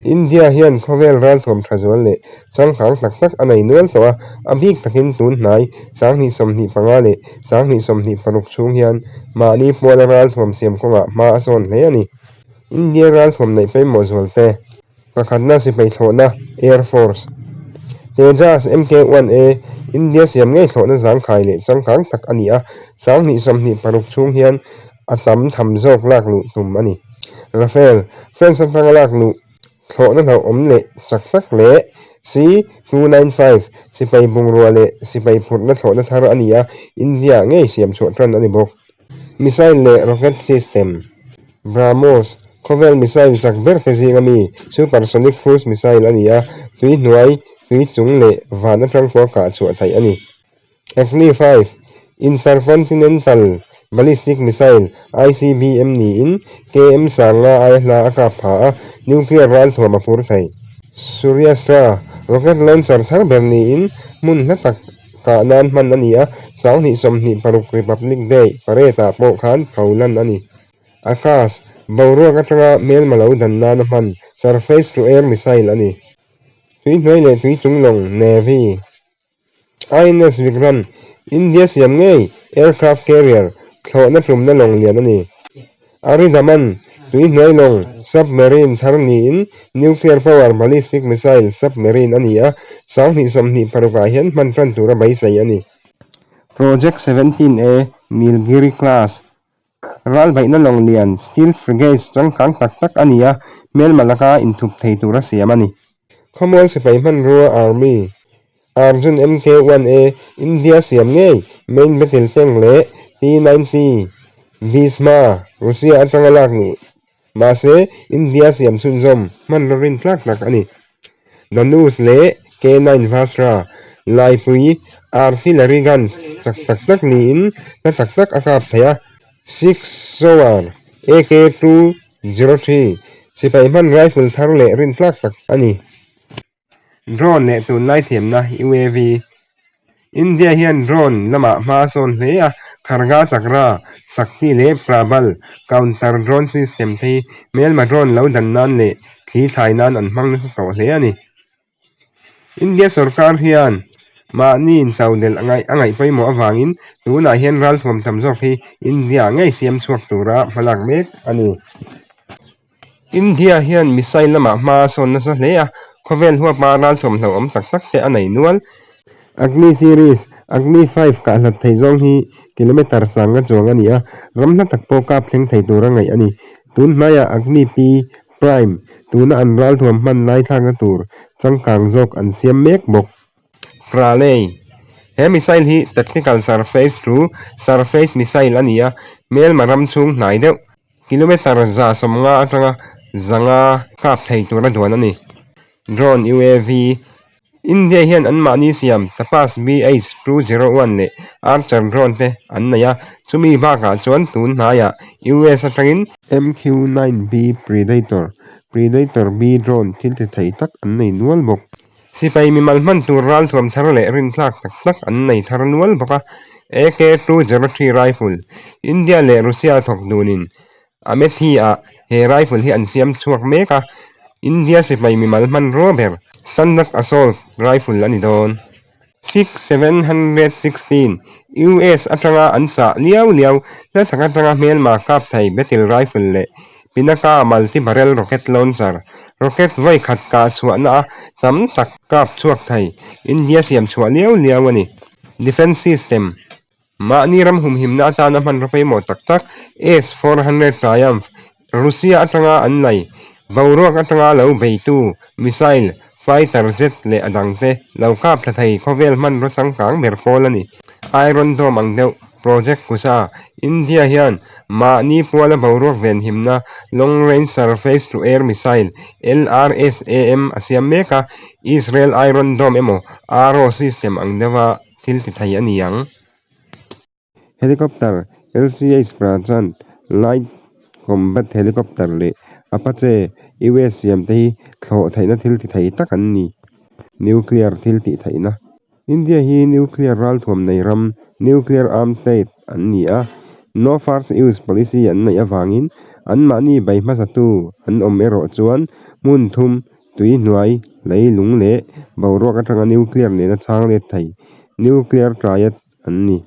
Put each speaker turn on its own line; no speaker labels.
India hian khawvel ralthuam tha zual leh changkang tak tak a nei nual tawh a, a bik takin tun hnai 2025 leh 2026 chhung hian mahni puala ralthuam siam kawngah hma a sawn hle a ni. India ralthuam neih pawimawh zual te. Pakhatna sipai thlawhna, Air Force. Tejas MK-1A, India siam ngei thlawhna zangkhai leh changkang tak a ni a, 2026 chhung hian a tam tham zawk lak luh tum a ni. Rafale, France atanga lak luh thlawhna hlauhawm leh chak tak leh C-295 sipai bungrua leh sipai phurhna thlawhna thar a ni a, India ngei siam chhuah tan a ni bawk. Missile leh rocket system, BrahMos, khawvel missile chak ber te zinga mi supersonic cruise missile a ni a, tui hnuai, tui chung leh van atang pawh kah chhuah theih a ni. Agni 5, Intercontinental Ballistic Missile, ICBM, niin KM sanga aia hla a kap pha a, nuclear ralthuam a phur thei. Suryastra, rocket launcher thar ber niin hmun hla tak kah nan hman a ni a, 2026 Republic Day parade-ah pawh khan pho lan a ni. Akash, boruak atanga hmelma lo dan nana hman surface-to-air missile a ni. Tui hnuai leh tui chung lawng, Navy. INS Vikrant, India siam ngei aircraft carrier thlawhna tlumna lawng lian a ni. Aridaman, tui hnuai lawng, submarine thar niin nuclear power ballistic missile submarine a ni a, 2026 ah hian hman tan tura beisei a ni. Project 17A Nilgiri class ralbaihna lawng lian stealth frigates changkang tak tak a ni a, hmelma laka inthup thei tura siam a ni. Khawmual sipai hmanrua Army, Arjun MK-1A, India siam ngei main battle tank leh T-90 Bhishma, Russia atanga lak luh mahse India siam chhunzawm hmanraw rintlak tak a ni. Dhanush leh K-9 Vajra, laipui artillery guns chak tak tak niin hla tak tak a kap thei a. Sig Sauer AK-203, sipai hman rifle thar leh rintlak tak a ni. Drone leh tunlai thiamna, UAV. India hian drone lamah hma a sawn hle a, Kharga Chakra, Shakti leh Prabal counter drone system te hi hmelma drone lo dan nan leh thli thlai nan an hmang nasa tawh hle a ni. India sorkar hian mahni intodelh a ngaih pawimawh avangin tunah hian ralthuam tam zawk hi India ngei siam chhuak tura hmalak mek a ni. India hian missile lamah hma a sawn nasa hle a, khawvel huapa ralthuam hlauhawm tak tak te a nei nual. Agni series, Agni 5 kah hlat theih zawng hi kilometre sanga chuang a ni a, ram hla tak pawh kap thleng thei tura ngaih a ni. Tun hnaiah Agni P Prime, tuna an ralthuam hman lai thlakna tur changkang zawk an siam mek bawk. Pralay, He missile hi tactical surface to surface missile a ni a, hmelma ram chhung hnai deuh, kilometre 150 atanga 500 kap thei tura duan a ni. Drone UAV, India hian anmahni siam Tapas BH-201 leh Archer drone te an nei a, chumi bakah chuan tun hnaiah US atangin MQ-9B Predator, Predator B drone thil ti thei tak an nei nual bawk. Sipai mimal hman tur ralthuam thar leh rintlak tak tak an nei thar nual bawk a, AK-203 rifle, India leh Russia thawk dunin Amethi-ah he rifle hi an siam chhuak mek a, India sipai mimal hmanrua ber Standard Assault Rifle a ni dawn. 6716, US atanga an chah liau liau hla tak atanga hmelma kap thei Battle Rifle leh Pinaka Multi-Barrel Rocket Launcher, rocket vawi khat kah chhuahna a tam tak kap chhuak thei India siam chhuah liau liau a ni. Defence System. Mahni ram humhimna atana hmanraw pawimawh tak tak S-400 Triumph, Russia atanga an lei, boruak atanga lo beitu missile, fighter jet leh a dangte lo kap thla thei khawvel hmanraw changkang ber pawl a ni. Iron Dome ang deuh Project Kusha, India hian mahni puala boruak venhimna Long Range Surface to Air Missile, LRSAM, a siam mek a, Israel Iron Dome emaw Arrow system ang deuha thil ti thei a ni ang. Helicopter LCH Prachand Light Combat Helicopter leh Apache US siam te hi thlawh theihna thil ti thei tak an ni. Nuclear thil tih theihna. India hi nuclear ralthuam nei ram, nuclear armed state, an ni a. No first use policy an neih avangin. Anmahni bei hmasatu an awm erawh chuan hmun thum, tui hnuai, leilung leh boruak atanga nuclear nena chhang let thei, nuclear triad an ni.